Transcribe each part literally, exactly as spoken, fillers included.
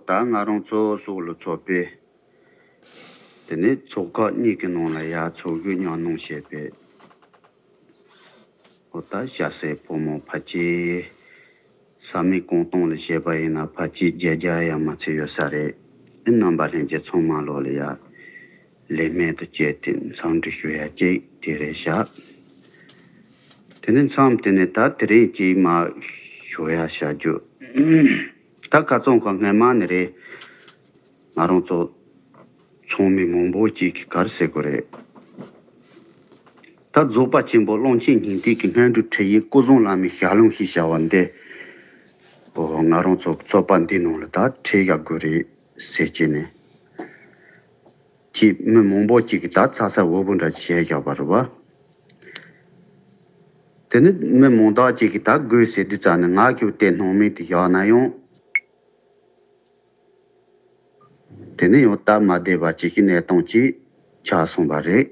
ད་ང་རང་ཚོ་སོགས་ལ་ཚོགས་པའི་དེ་ནས་ཚོགས་ཁག་གཉིས་ཀྱི་ནང་ལ་ཡ་ཚོགས་གཞོན་ཉམས་སྣང་བྱས་པའི། འོ་ད་སྐྱ་སེར་ཕོ་མོ་ཕལ་ཆེར་ས་མིག་གང་སྟོང་ལ་བཤད་པ་ཡིན་ན་ཕལ་ཆེར་བརྒྱད་བརྒྱ་ཡང་མ་ཚད་ཡོད་ས་རེད། ཨེ་རྣམ་པ་ལྷན་རྒྱས་ཚང་མ་ལོག་ལ་ཡ་ལས་རྨས་དུ་བཅད་དེ་འཚམས་འདྲི་ཞུ་ཡ་གཅིག་དེ་རེད་ཤག་དེ་ནས་མཚམས་དེ་ནས་ད་དེ་རིང་གཅིག་མ་ཞུ་ཡ་བྱ་རྒྱུ། ད་ཁ་རྩང་ཁ་སྔན་མ་ནས་རེད། ང་རང་ཚོ་ཚང་མས་མང་པོ་ཅིག་གིས་ག་རེ་ཟེར་དགོས་རེད། ད་རྫོགས་པ་ཆེན་པོ་གླང་ཆེན་སྙིང་ཐིག་གི་སྔོན་འགྲོའི་ཁྲིད་ཡིག་སྐུ་གསུམ་བླ་མའི་ཞལ་ལུང་ཞེས་བྱ་བ་འདི། ཨོ་ང་རང་ཚོ་ཚོགས་པ་འདིའི་ནང་ལ་ད་ཁྲིད་ཡག་དགོས་རེད་ཟེར་བྱས་ནས། ཅིག་མི་མང་པོ་ཅིག་གིས་ད་ཚ་ཚ་འུར་འུར་འདྲ་བྱས་བཞག་པ་རེད་བ། དེ་ནི་མི་མང་དག་ཅིག་གིས་ད་དགོས་ཟེར་དུས་ཙམ་ནས་ང་གིས་དེ་སྣང་མེད་དུ་བཞག་ན་ཡང་། དེ་ནས་ཡང་སྟབས་མ་བདེ་བ་ཅིག་གི་གནས་སྟངས་ཅིག་ཆགས་སོང་བ་རེད།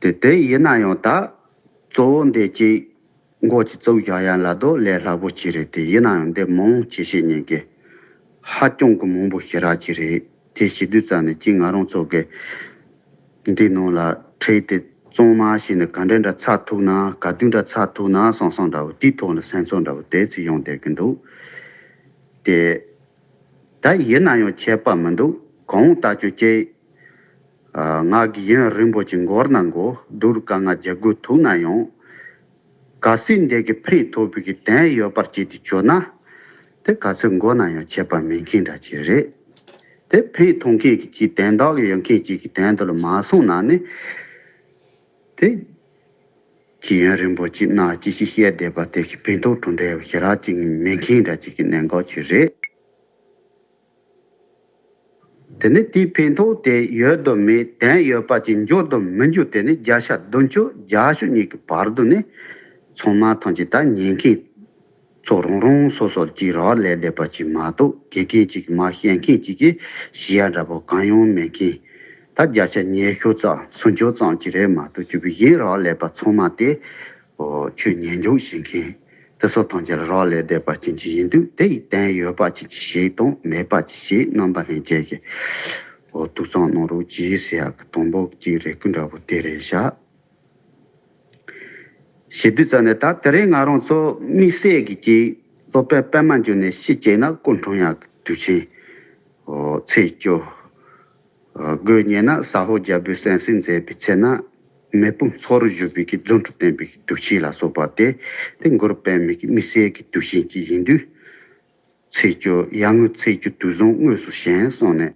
དེ་དེ་ཡིན་ན་ཡང་ད་གཙོ་བོ་འདི་ཅིག་མགོ་ཅིག་བཙུགས་བཞག་ཡ་ལ་དོ་ལས་སླ་པོ་ཅིག་རེད། དེ་ཡིན་ན་ཡང་འདི་མང་ཆེ་ཤས་ཉན་གི་ཧ་ཅང་གི་མང་པོ་ཞེ་དྲག་ཅིག་རེད། དེ་བྱེད་དུས་ཙམ་ནས་ཅིག་ང་རང་ཚོ་གི་འདི་ནང་ལ་ཁྲིད་དེ་གཙང་མ་བྱས་ནས་ག་འདྲ་འདྲ་ཚར་ཐུབ་ན་ག་དུས་འདྲ་ཚར་ཐུབ་ན་བསམ་བསམ་འདྲ་བོ་དེའི་ཐོག་ནས་སེམས་ཚོར་འདྲ་བོ་དེ་ཚོ་ཡོང་བསྡད་ཀྱི་འདུག་དེ་ད་ཡིན་ན་ཡང་ཁྱད་པར་མི་འདུག་གང་ལྟར་ཀྱང་ཅིག་ང་གི་ཡུན་རིང་པོ་ཅིག་འགོར་ན་འགོར་སྡུག་རུ་དཀའ་ངལ་རྒྱག་དགོས་ཐུག་ན་ཡང་། གལ་སྲིད་འདི་གི་ཕན་ཐོགས་པའི་གི་དོན་ཡོད་པར་བྱེད་དུ་བཅུག་ན། དེ་ག་ཚོད་འགོར་ན་ཡང་ཁྱད་པར་མེད་མཁན་འདྲ་ཅིག་རེད། དེ་ཕན་ཐོགས་མཁན་གྱི་ཅིག་དོན་དག་གི་ཡོད་མཁན་ཅིག་གི་དོན་དུ་ལ་མ་སོང་ན་ནི། དེ་ཅི་ཡུན་རིང་པོ་ཅིག་ན་ཅི་ཞིག་བཤད་བསྡད་པ་དེ་གི་ཕན་ཐོགས་གྲུབ་འབྲས་ཞེ་དྲག་ཅིག་མེད་མཁན་འདྲ་ཅིག་གི་གནད་འགག་ཅིག་རེད། དེ་ནི་དེའི་ཕན་ཐོགས་དེ་ཡོད་དམ་མེད་དོན་ཡོད་པ་ཅིག་འགྱུར་དམ་མི་འགྱུར་དེ་ནི་བརྒྱ་ཆ་བདུན་ཅུ་བརྒྱད་ཅུ་གཉིས་ཀྱི་བར་དུ་ནི་ཚང་མ་ཐམས་ཅད་ད་ཉན་མཁན་ཚོ་རང་རང་སོ་སོར་ཅིག་རག་ལས་བསྡད་པ་ཅིག་མ་གཏོགས་དགེ་རྒན་ཅིག་གིས་མར་བཤད་མཁན་ཅིག་གིས་ཞུ་ཡ་འདྲ་པོ་གང་ཡང་མེད་མཁན། ད་བརྒྱ་ཆ་ཉི་ཤུ་ཙམ་སུམ་ཅུ་ཙམ་ཅིག་རེད་མ་གཏོགས་ཅིག་པུ་གཞན་རག་ལས་པ་ཚང་མ་དེ། ཨོ་ཆོས་ཉན་འཇོག་བྱེད་མཁན་དེ་ཚོ་ཐམས་ཅད་ལ་རག་ལས་བསྡད་པ་ཅན་ཅིག་ཡིན་དུས་དེ་ཡི་དོན་ཡོད་པ་ཅིག་ཅིག་བྱེད་དང་མེད་པ་ཅིག་བྱེད་རྣམ་པ་ལྷན་རྒྱས་ཀྱིས་ཨོ་ཐུགས་བསམ་གནང་རོགས་གྱིས་ཟེར་ཡག་གི་དང་པོ་ཅིག་རེ་སྐུལ་འདྲ་པོ་དེ་རེད་ཤག་བྱེད་དུས་ཙམ་ནས་ད་དེ་རིང་ང་རང་ཚོ་དམིགས་བསལ་གྱི་ཅིག་སློབ་དཔོན་པད་མ་འབྱུང་གནས་ཞེས་བྱས་ན་སྐུ་འཁྲུངས་ཡག་གི་དུས་ཆེན་ཨོ་ཚེས་བཅུ། དགོས་ཉེ་ན་ཟ་ཧོར་རྒྱལ་པོས་གསན་གཟིགས་མཛད་པའི་ཚེ་ན་མེ་དཔུང་མཚོ་རུ་བཞུར་བའི་གི་རྫུ་འཕྲུལ་བསྟན་པའི་གདུལ་བྱ་ལ་སོགས་པ་དེ་དེ་གུ་རུ་པདྨའི་གི་དམིགས་བསལ་གྱི་གདུལ་ཞིང་ཅིག་ཡིན་དུས། ཚེས་བཅུ་ཡར་ངོའི་ཚེས་བཅུ་དུས་བཟང་དངོས་སུ་བྱོན་གསུངས་ནས།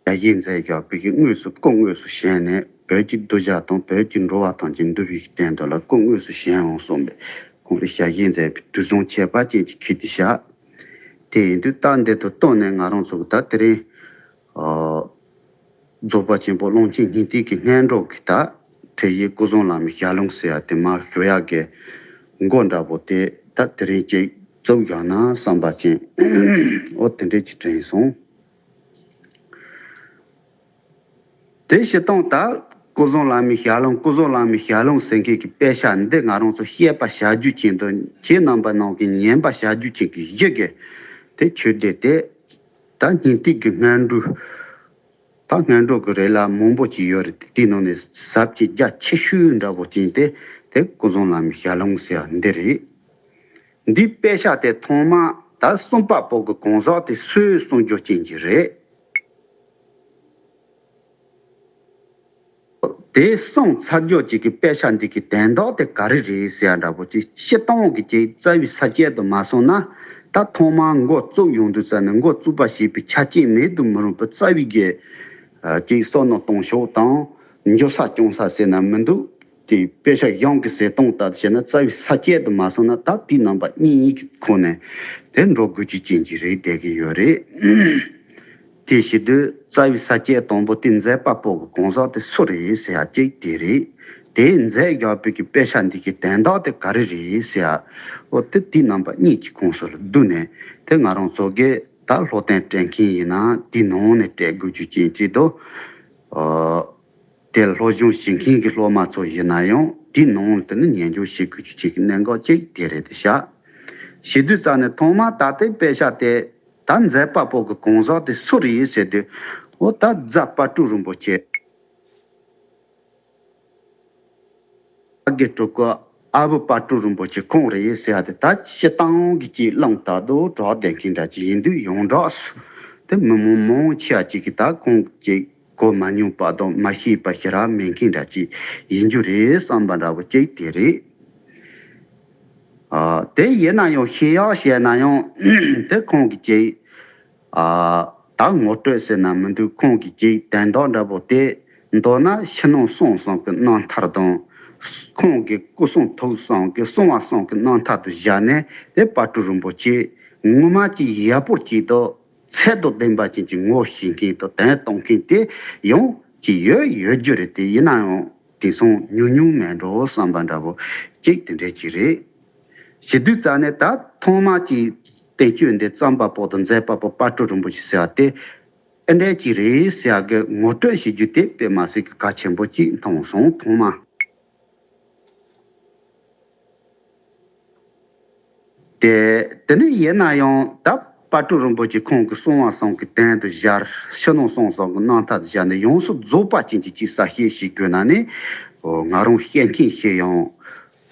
ཞལ་བཞེས་མཛད་བཞག་པའི་གི་དངོས་སུ་སྐུ་དངོས་སུ་བྱོན་ནས་བོད་ཀྱི་གདུལ་བྱ་དང་བོད་ཀྱི་འགྲོ་བ་ཐམས་ཅད་འདུལ་བའི་གི་དོན་དུ་ལ་སྐུ་དངོས་སུ་བྱོན་འོང་གསུངས་པས་ཁོང་གི་ཞལ་བཞེས་མཛད་པའི་དུས་བཟང་ཁྱད་པར་ཅན་ཅིག་འཁེལ་ཏེ་བཞག་དེ་ཡིན་དུས་ད་འདི་དང་བསྟུན་ནས་ང་རང་ཚོ་གི་ད་དེ་རིང་ཨ་རྫོགས་པ་ཆེན་པོ་གླང་ཆེན་སྙིང་ཐིག་གི་སྔོན་འགྲོ་གི་ད་ཁྲིད་ཡིག་སྐུ་གསུམ་བླ་མའི་ཞལ་ལུང་ཟེར་ཡ་དེ་མར་ཞུ་ཡག་གི་མགོ་འདྲ་པོ་དེ་ད་དེ་རིང་ཅིག་བཙུགས་བཞག་ན་བསམ་པ་ཅན་ཨོ་དེ་འདྲས་ཅིག་དྲན་སོང་། དེ་སྤྱིར་བཏང་ད་སྐུ་གསུམ་བླ་མའི་ཞལ་ལུང་སྐུ་གསུམ་བླ་མའི་ཞལ་ལུང་ཟེར་མཁན་གྱི་དཔེ་ཆ་འདི་ང་རང་ཚོ་བཤད་པ་བྱ་རྒྱུ་ཅན་དང་ཁྱེད་རྣམ་པ་ནང་གི་ཉན་པ་བྱ་རྒྱུ་ཅན་གྱི་གཞི་གི་དེ་ཆོས་སྡེ་དེ། ད་སྙིང་ཐིག་གི་སྔོན་འགྲོ། ད་སྔོན་འགྲོ་གི་རེ་ལ་མང་པོ་ཅིག་ཡོད་རེད། དེའི་ནང་ནས་ཟབ་ཅིང་རྒྱ་ཆེ་ཤོས་འདྲ་པོ་ཅིག་དེ་དེ་སྐུ་གསུམ་བླ་མའི་ཞལ་ལུང་ཟེར་བ་འདི་རེད། འདིའི་དཔེ་ཆ་དེ་ཐོག་མ་ད་གསུམ་པ་པོ་གི་གང་ཟག་དེ་སུས་གསུང་རྒྱུ་ཅན་གྱི་རེད། དེ་གསུངས་ཚར་རྒྱུ་ཅིག་གི་དཔེ་ཆ་འདི་གི་དོན་དག་དེ་ག་རེ་རེད་ཟེར་ཡ་འདྲ་པོ་ཅིག་སྤྱིར་བཏང་གི་ཅིག་རྩ་བའི་ས་བཅད་དུ་མ་སོང་ན་ད་ཐོག་མར་འགོ་བཙུགས་ཡོང་དུས་ཙམ་ནས་འགོ་བཙུགས་པ་ཞེས་པའི་ཆ་རྐྱེན་མེད་དུ་མི་རུང་བའི་རྩ་བའི་གི་ཅིག་བསམ་མནོ་གཏོང་ཕྱོགས་དང་འགྱུར་ས་སྐྱོང་ས་ཟེར་ན་མི་འདུག་དེ་དཔེ་ཆ་གཞུང་གི་ཟེར་སྟངས་ལྟར་བྱས་ན་རྩ་བའི་ས་བཅད་དུ་མ་སོང་ན་ད་དེའི་རྣམ་པ་གཉིས་གཉིས་ཀྱི་ཁོངས་ནས་དེ་འགྲོ་དགོས་རྒྱུ་ཅན་གྱི་རེད་བསྡད་ཀྱི་ཡོད་རེད། དེ་བྱེད་དུས་རྩ་བའི་ས་བཅད་དང་པོ་དེ་མཛད་པ་པོ་གི་གང་ཟག་དེ་སུ་རེད་ཟེར་ཡ་གཅིག་དེ་རེད། དེ་མཛད་བཞག་པའི་གི་དཔེ་ཆ་འདི་གི་དོན་དག་དེ་ག་རེ་རེད་ཟེར་ཡ། འོ་དེ་དེའི་རྣམ་པ་གཉིས་ཀྱི་ཁོངས་སུ་ལ་བསྡུས་ནས་དེ་ང་རང་ཚོ་གི་ད་སློབ་སྟོན་སྤྲད་མཁན་ཡིན་ན་དེའི་ནང་ནས་སྤྲད་དགོས་རྒྱུ་ཅན་གཅིག་ཏུ། ཨ། དེ་སློབ་སྦྱོང་བྱེད་མཁན་གྱི་སློབ་མ་ཚོ་ཡིན་ན་ཡང་དེའི་ནང་དུ་ནི་ཉན་སྐྱོར་བྱེད་དགོས་རྒྱུ་ཅིག་གི་གནད་འགག་ཅིག་དེ་རེད་དེ་ཤག་བྱེད་དུས་ཙང་ནས་ཐོག་མར་ད་ལྟའི་དཔེ་ཆ་དེ་ད་མཛད་པ་པོ་གི་གང་ཟག་དེ་སུ་རེད་ཟེར་དུས། འོ་ད་རྫ་དཔལ་སྤྲུལ་རིན་པོ་ཆེ། དགེ་སྤྲུལ་སྐུ་ཨ་བུ་དཔལ་སྤྲུལ་རིན་པོ་ཆེ་ཁོང་རེད་ཟེར་ཡ་དེ་ད་སྤྱིར་བཏང་གི་ཅིག་གླེང་སྟེ་སྒྲོག་བསྡད་མཁན་འདྲ་ཅིག་ཡིན་དུས། ཡོངས་གྲགས་སུ་དེ་མི་མང་མང་ཆེ་བ་ཅིག་གིས་ད་ཁོང་ཅིག་གོ་མ་མྱོང་པ་དང་མ་ཤེས་པ་ཞེ་དྲག་མེད་མཁན་འདྲ་ཅིག་ཡིན་རྒྱུ་རེད་བསམ་པ་འདྲ་བོ་ཅིག་དེ་རེད། ཨ། དེ་ཡིན་ན་ཡང་ཤེས་ཡག་བཤད་ན་ཡང་དེ་ཁོང་གི་ཅིག་ཨ། ད་ངོ་སྤྲོད་ཟེར་ན་མི་འདུག་ཁོང་གི་ཅིག་དན་རྟགས་འདྲ་པོ་དེ་མདོར་ན་ཕྱི་ནང་གསང་གསུམ་གྱི་རྣམ་ཐར་དང་། ཁོང་གི་སྐུ་གསུང་ཐུགས་གསུམ་གྱི་གསང་བ་གསུམ་གྱི་རྣམ་ཐར་དུ་བཞག་ནས། དེ་དཔལ་སྤྲུལ་རིན་པོ་ཆེ་ངོ་མ་ཅིག་ཡག་པོ་ཅིག་དང་ཚད་དང་ལྡན་པ་ཅན་གྱི་ངོ་ཤེས་མཁན་དང་དོན་གཏོང་མཁན་དེ་ཡང་ཅིག་ཡོད་ཡོད་རྒྱུ་རེད། དེ་ཡིན་ན་ཡང་དེང་སང་ཉུང་ཉུང་མེད་འགྲོ་བསམ་པ་འདྲ་བོ་ཅིག་དེ་འདྲ་ཅིག་རེད། བྱེད་དུས་ཙང་ནས་ད་ཐོག་མ་ཅིག་བསྟན་བཅོས་འདི་བརྩམས་པ་པོ་དང་མཛད་པ་པོ་དཔལ་སྤྲུལ་རིན་པོ་ཆེ་ཟེར་བ་དེ་ཨེ་འདྲ་ཅིག་རེད་ཟེར་ཡག་གི་ངོ་སྤྲོད་བྱེད་རྒྱུ་དེ་དཔེ་མ་སྲིད་ཀྱི་གལ་ཆེན་པོ་ཅིག་མཐོང་སོང་། ཐོག་མ་དེ། དེ་ནས་ཡིན་ན་ཡང་ད་དཔལ་སྤྲུལ་རིན་པོ་ཆེ་ཁོང་གི་གསང་བ་གསུམ་གྱི་དོན་དུ་སྦྱར། ཕྱི་ནང་གསང་གསུམ་གྱི་རྣམ་ཐར་དུ་སྦྱར་ནས་ཡོངས་སུ་རྫོགས་པ་ཅན་གྱི་ཅིག་གསལ་བཤད་ཞིག་དགོས་ན་ནི། ང་རང་བཤད་མཁན་ཞིག་ཡང་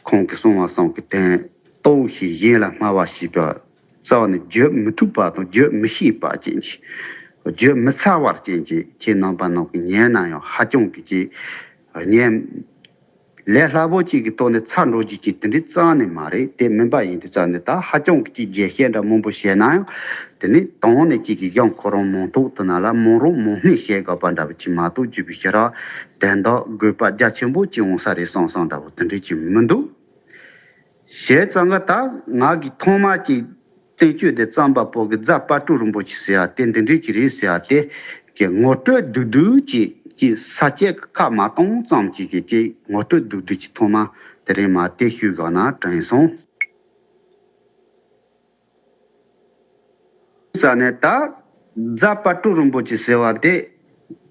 ཁོང་གི་གསང་བ་གསུམ་གྱི་དོན་རྟོགས་ཤིང་གཞན་ལ་སྨྲ་བ་ཞེས་པ་རྩ་བ་ནས་བརྗོད་མི་ཐུབ་པ་དང་བརྗོད་མི་ཤེས་པ་ཅན་གྱི། བརྗོད་མི་ཚར་བ་ཅན་གྱི། ཁྱེད་རྣམ་པ་རྣམས་ཀྱིས་ཉན་ན་ཡང་ཧ་ཅང་གི་ཅིག་ཉན། ལས་སླ་པོ་ཅིག་གི་ཐོག་ནས་ཚར་འགྲོ་རྒྱུ་ཅིག་དེ་འདྲའི་རྩ་བ་ནས་མ་རེད། དེ་མིན་པ་ཡིན་དུས་ཙང་ནས་ད་ཧ་ཅང་གི་ཅིག་རྒྱས་བཤད་འདྲ་མང་པོ་བྱས་ན་ཡང་། དེ་ནི་དོན་ནས་ཅིག་གི་གཞུང་ཁོ་རང་མང་ཐོག་ཏུ་ན་ལ་མང་རུང་མང་སྣེ་བྱེད་དགོས་པ་འདྲ་བོ་ཅིག་མ་གཏོགས། བརྗོད་པའི་ཤེས་རབ་དོན་དག་དགོས་པ་རྒྱ་ཆེན་པོ་ཅིག་འོང་ས་རེད་བསམ་བསམ་འདྲ་བོ་དེ་འདྲའི་ཅིག་མི་འདུག་བྱས་ཙང་གི་ད་ང་གི་ཐོག་མ་ཅིག་བསྟན་བཅོས་དེ་བརྩམས་པ་པོ་གི་རྫ་དཔལ་སྤྲུལ་རིན་པོ་ཆེ་ཟེར་ཡ་དེ་འདི་འདྲའི་ཅིག་རེད་ཟེར་ཡ་དེ་གི་ངོ་སྤྲོད་བསྡུས་བསྡུས་ཅིག་ཅིག་ས་བཅད་ཁ་མ་གཏོང་ཙམ་ཅིག་གི་ཅིག་ངོ་སྤྲོད་བསྡུས་བསྡུས་ཅིག་ཐོག་མ་དེ་རིང་མ་དེ་ཞུས་ག་ན་དྲན་སོང་། ཙ་ནས་ད་རྫ་དཔལ་སྤྲུལ་རིན་པོ་ཆེ་ཟེར་བ་དེ་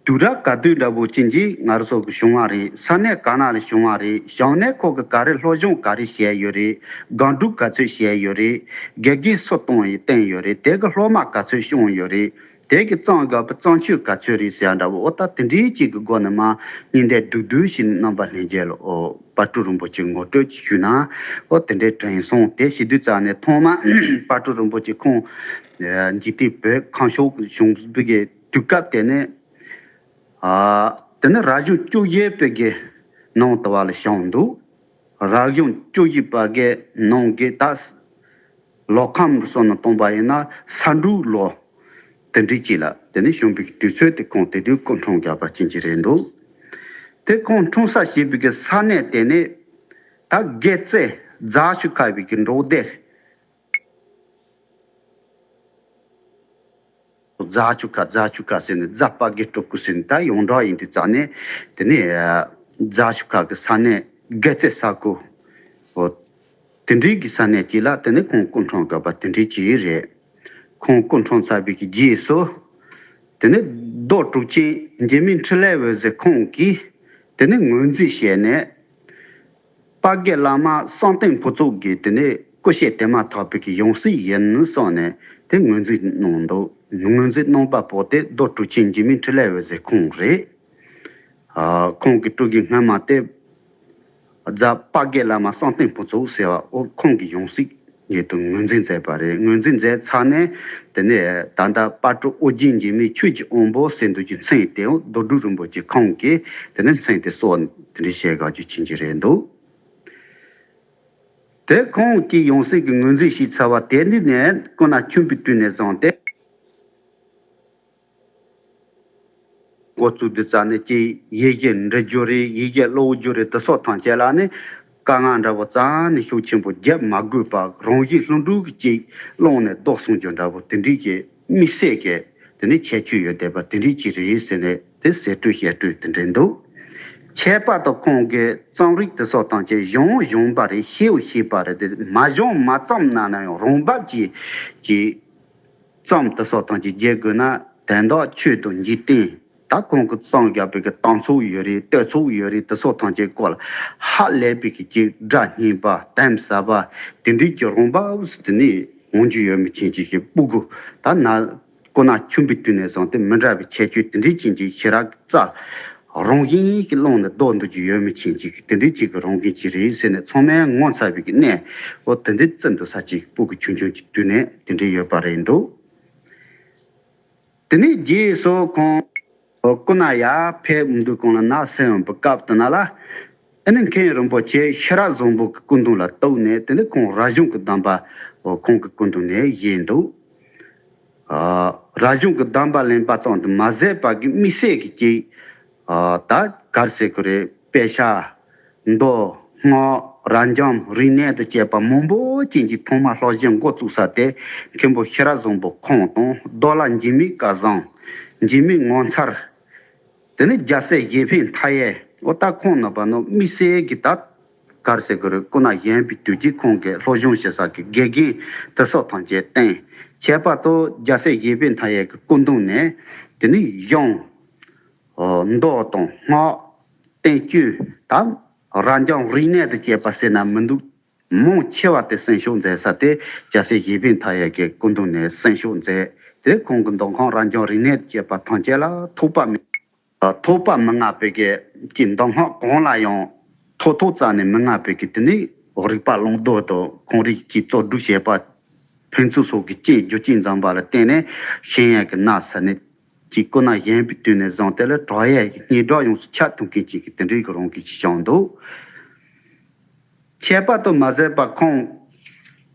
དུས་རབས་ག་དུས་འདྲ་བོ་ཅན་གྱི་ང་རང་ཚོ་གི་བྱུང་བ་རེད། ས་གནས་ག་ན་ལ་བྱུང་བ་རེད། བྱུང་ནས་ཁོ་གི་ག་རེ་སློབ་སྦྱོང་ག་རེ་བྱས་ཡོད་རེད། སྒང་སྒྲུབ་ག་ཚོད་བྱས་ཡོད་རེད། དགེ་རྒན་སུ་གཏོང་ཡི་བསྟེན་ཡོད་རེད། དེ་གི་སློབ་མ་ག་ཚོད་བྱུང་ཡོད་རེད། དེ་གི་བརྩམས་དགོས་པའི་བརྩམས་ཆོས་ག་ཚོད་རེད་ཟེར་ཡ་འདྲ་བོ། འོ་ད་དེ་འདྲའི་ཅིག་གི་སྒོ་ནས་མ་སྙིང་བསྡུས་བསྡུས་བསྡུས་ཤིག་རྣམ་པ་ལྷན་རྒྱས་ལ་འོ་དཔལ་སྤྲུལ་རིན་པོ་ཆེ་ངོ་སྤྲོད་ཅིག་ཞུས་ན་འོ་དེ་འདྲའི་དྲན་སོང་། དེ་བྱེད་དུས་ཙ་ནས་ཐོག་མ་དཔལ་སྤྲུལ་རིན་པོ་ཆེ་ཁོང་འཇིག་རྟེན་བོད་ཁམས་ཕྱོགས་བྱུང་བའི་གི་དུས་སྐབས་དེ་ནས། ཨ། དེ་ནས་རབ་བྱུང་བཅུ་བཞི་པའི་གི་ནང་དུ་བ་ལ་བྱུང་འདུག་རབ་བྱུང་བཅུ་བཞི་པ་གི་ནང་གི་ད་ལོ་ཁམས་སོགས་ནས་བཏང་པ་ཡིན་ན་ས་འབྲུག་ལོ་དེ་འདྲའི་ཅིག་ལ་དེ་ནས་བྱུང་བའི་དུས་ཚོད་དེ་ཁོང་དེ་དུས་སྐུ་འཁྲུངས་བཞག་པ་ཅན་ཅིག་རེད་འདུག་དེ་ཁོང་འཁྲུངས་ས་བྱས་པའི་གི་ས་གནས་དེ་ནི་ད་དགེ་རྩེ་རྫ་ཆུ་ཁ་བའི་གི་འབྲོག་སྡེ། རྫ་ཆུ་ཁ་རྫ་ཆུ་ཁ་ཟེར་ནས་རྫ་དཔལ་དགེ་སྤྲུལ་སྐུ་ཟེར་ནས་ད་ཡོངས་གྲགས་ཡིན་དུས་ཙང་ནས་དེ་ནས་རྫ་ཆུ་ཁ་གི་ས་གནས་དགེ་རྩེ་ས་ཁུལ། འོ། དེ་འདྲའི་གི་ས་གནས་ཅིག་ལ་དེ་ནས་ཁོང་སྐུ་འཁྲུངས་དགོས་པ་དེ་འདྲའི་ཅིག་རེད། ཁོང་སྐུ་འཁྲུངས་ཚར་བའི་གི་རྗེས་སུ། དེ་ནས་རྡོ་གྲུབ་ཆེན་འཇིགས་མེད་འཕྲིན་ལས་འོད་ཟེར་ཁོང་གིས་དེ་ནས་ངོས་འཛིན་བྱས་ནས། དཔལ་དགེ་བླ་མ་བསམ་གཏན་ཕུན་ཚོགས་ཀྱིས་དེ་ནས་སྐུ་གཤེགས་དེ་མ་ཐག་པའི་གི་ཡང་སྲིད་ཡིན་གསུངས་ནས་དེ་ངོས་འཛིན་གནང་འདུག་ངོས་འཛིན་གནང་པ་པོ་དེ་རྡོ་གྲུབ་ཆེན་འཇིགས་མེད་འཕྲིན་ལས་འོད་ཟེར་ཁོང་རེད། ཨ། ཁོང་གི་སྤྲུལ་སྐུ་སྔ་མ་དེ་རྫ་དཔལ་དགེ་བླ་མ་བསམ་གཏན་ཕུན་ཚོགས་ཟེར་བ། འོ་ཁོང་གི་ཡང་སྲིད་ཉིད་དུ་ངོས་འཛིན་མཛད་པ་རེད། ངོས་འཛིན་མཛད་ཚར་ནས་དེ་ནས་ད་ལྟ་དཔལ་སྤྲུལ་ཨོ་རྒྱན་འཇིགས་མེད་ཆོས་ཀྱི་དབང་པོ་ཟེར་འདུག་གི་མཚན་དེ་རྡོ་གྲུབ་རིན་པོ་ཆེ་ཁོང་གིས་དེ་ནས་མཚན་དེ་གསོལ་དེ་འདྲ་བྱས་དགོས་རྒྱུ་ཕྱིན་གྱི་རེད་འདུག་དེ་ཁོང་གིས་ཡང་སྲིད་ཀྱི་ངོས་འཛིན་ཞུས་ཚར་བ་དེ་ནས་སྐུ་ན་ཆུང་བའི་དུས་ནས་བཟུང་སྟེ། འགོ་བཙུགས་དུས་ཙ་ནས་ཀྱི་ཡིག་གེ་འབྲི་རྒྱུ་རེད། ཡིག་གེ་ཀློག་རྒྱུ་རེད། དེ་སོགས་ཐམས་ཅད་ལ་ནི་དཀའ་ངལ་འདྲ་བོ་རྩ་ནས་ཤུགས་ཆེན་པོ་བརྒྱབ་མ་དགོས་པར་རང་བཞིན་ལྷུན་གྲུབ་ཀྱི་ཅིག་ཀློང་ནས་ལྡོག་སོང་རྒྱུ་འདྲ་བོ་དེ་འདྲའི་གི་དམིགས་བསལ་གྱི་དེ་ནས་ཁྱད་ཆོས་ཡོད་བསྡད་པ་དེ་འདྲའི་ཅིག་རེད་ཟེར་ནས་དེ་ཟེར་སྤྲོས་བཤད་སྤྲོས་དེ་འདྲ་འདུག་ཁྱད་པར་དུ་ཁོང་གི་རྩོམ་རིག་དེ་སོགས་ཐམས་ཅད་གཞུང་གཞུང་པ་རེད། ཤེས་བོ་ཤེས་པ་རེད། དེ་མ་གཞུང་མ་རྩོམ་ན་ན་ཡང་རང་བབས་ཀྱི་ཀྱི་རྩོམ་དེ་སོགས་ཐམས་ཅད་བརྗོད་དགོས་ན་དོན་དག་ཆོས་དང་འཇིག་རྟེན། ད་ཁོང་གི་གཙང་རྒྱག་པའི་གི་གཏམ་ཚོགས་ཡོད་རེད། ལྟོས་ཚོགས་ཡོད་རེད། དེ་སོགས་ཐམས་ཅད་སྐོར་ལ་ཧ་ལས་པའི་གི་ཅིག་སྒྲ་སྙན་པ་གཏམ་ཟབ་པ་དེ་འདྲའི་གི་རོང་པ་དེ་ནས་འོང་རྒྱུ་ཡོད་མི་ཆེན་ཅིག་གི་སྤུ་གུ་ད་ན་ཁོ་ན་ཆུང་པའི་དུས་ནས་བཟུང་སྟེ་མི་འདྲ་བའི་ཁྱད་ཆོས་དེ་འདྲའི་ཅན་གྱི་ཤེས་རབ་རྩལ་རང་བཞིན་གྱི་ཀློང་ནས་ལྡོག་འདུག་རྒྱུ་ཡོད་མི་ཆེན་ཅིག་གི་དེ་འདྲའི་ཅིག་གི་རང་བཞིན་ཅིག་རེད་ཟེར་ནས་ཚང་མས་ངོ་མཚར་བའི་གི་གནས་འོ་དེ་འདྲའི་བརྩི་འདུག་ས་ཅིག་སྤུ་གུ་ཆུང་ཆུང་གི་དུས་ནས་དེ་འདྲའི་ཡོད་པ་རེད་འདུག་དེ་ནས་རྗེས་སུ་ཁོང་སྐུ་ན་ཡར་ཕེབས་འདུག་གོང་ལ་ནགས་གསེབ་ཡོང་པའི་སྐབས་དེ་ན་ལ། ཨ་ནི་མཁན་རིན་པོ་ཆེ་ཤེས་རབ་བཟང་པོ་གི་སྐུ་མདུན་ལ་གཏུགས་ནས་དེ་ནས་ཁོང་རབ་བྱུང་གི་གདམས་པ་ཁོང་གི་སྐུ་མདུན་ནས་བཞེས་འདུག་ཨ། རབ་བྱུང་གི་གདམས་པ་ལེན་པ་ཙམ་དུ་མ་ཟད་པ་གི་དམིགས་བསལ་གྱི་ཅིག་ཨ། ད་ག་རེ་ཟེར་དགོས་རེད། དཔེ་ཆ། མདོ། སྔགས། རབ་འབྱམས། རིག་གནས་དང་བཅས་པ་མང་པོ་ཅན་གྱི་ཐོག་མ་སློབ་གཞི་འགོ་བཙུགས་ས་དེ་མཁན་པོ་ཤེས་རབ་བཟང་པོ་ཁོང་དང་། རྡོ་ལ་འཇིགས་མེད་སྐལ་བཟང་། འཇིགས་མེད་ངོ་མཚར། དེ་ནས་རྒྱལ་སྲས་གཞན་ཕན་མཐའ་ཡས། འོ་ད་ཁོང་རྣམ་པ་ནི་དམིགས་བསལ་གྱི་ད་ག་རེ་ཟེར་དགོས་རེད། སྐུ་ན་གཞོན་པའི་དུས་ཀྱི་ཁོང་གི་སློབ་སྦྱོང་བྱེད་ས་གི་དགེ་རྒན་དེ་སོགས་ཐམས་ཅད་བསྟེན། ཁྱད་པར་དུ་རྒྱལ་སྲས་གཞན་ཕན་མཐའ་ཡས་ཀྱི་སྐུ་མདུན་ནས་དེ་ནས་གཞུང་། མདོ་དང་སྔགས། བསྟན་བཅོས་དང་། རབ་འབྱམས་རིག་གནས་དང་བཅས་པ་ཟེར་ན་མི་འདུག་མང་ཆེ་བ་དེ་གསན་ཞུགས་མཛད་ས་དེ་རྒྱལ་སྲས་གཞན་ཕན་མཐའ་ཡས་ཀྱི་སྐུ་མདུན་ནས་གསན་ཞུགས་མཛད་དེ། ཁོང་གི་མདོ་ཁམས་རབ་འབྱམས་རིག་གནས་དང་བཅས་པ་ཐམས་ཅད་ལ་ཐོགས་པ་མེད། ཐོགས་པ་མི་མངའ་བའི་གི་ཀྱི་མདོ་སྔགས་གང་ལ་ཡང་ཐོགས་ཐོགས་རྩ་ནས་མི་མངའ་བའི་གི་དེ་ནས་རིག་པ་བླང་དོར་དང་ཁོང་རིག་གི་རྩོལ་སྒྲུབ་བྱེད་པ་ཕན་ཚུན་སོགས་ཀྱི་བཅས་རྒྱུ་རྐྱེན་འཛོམས་པ་ལ་བརྟེན་ནས་གཞན་ཡང་གི་ན་ས་ནས་ཀྱི་སྐུ་ན་གཞོན་པའི་དུས་ནས་བཟུང་དེ་ལ་དྲག་ཡས་ཀྱི་སྙན་གྲགས་ཡོངས་སུ་ཁྱབ་ཐུབ་མཁན་ཅིག་གི་དེ་འདྲའི་གི་རང་གི་ཅིག་བྱུང་འདུག་ཁྱད་པར་དུ་མ་ཟད་པ་ཁོང་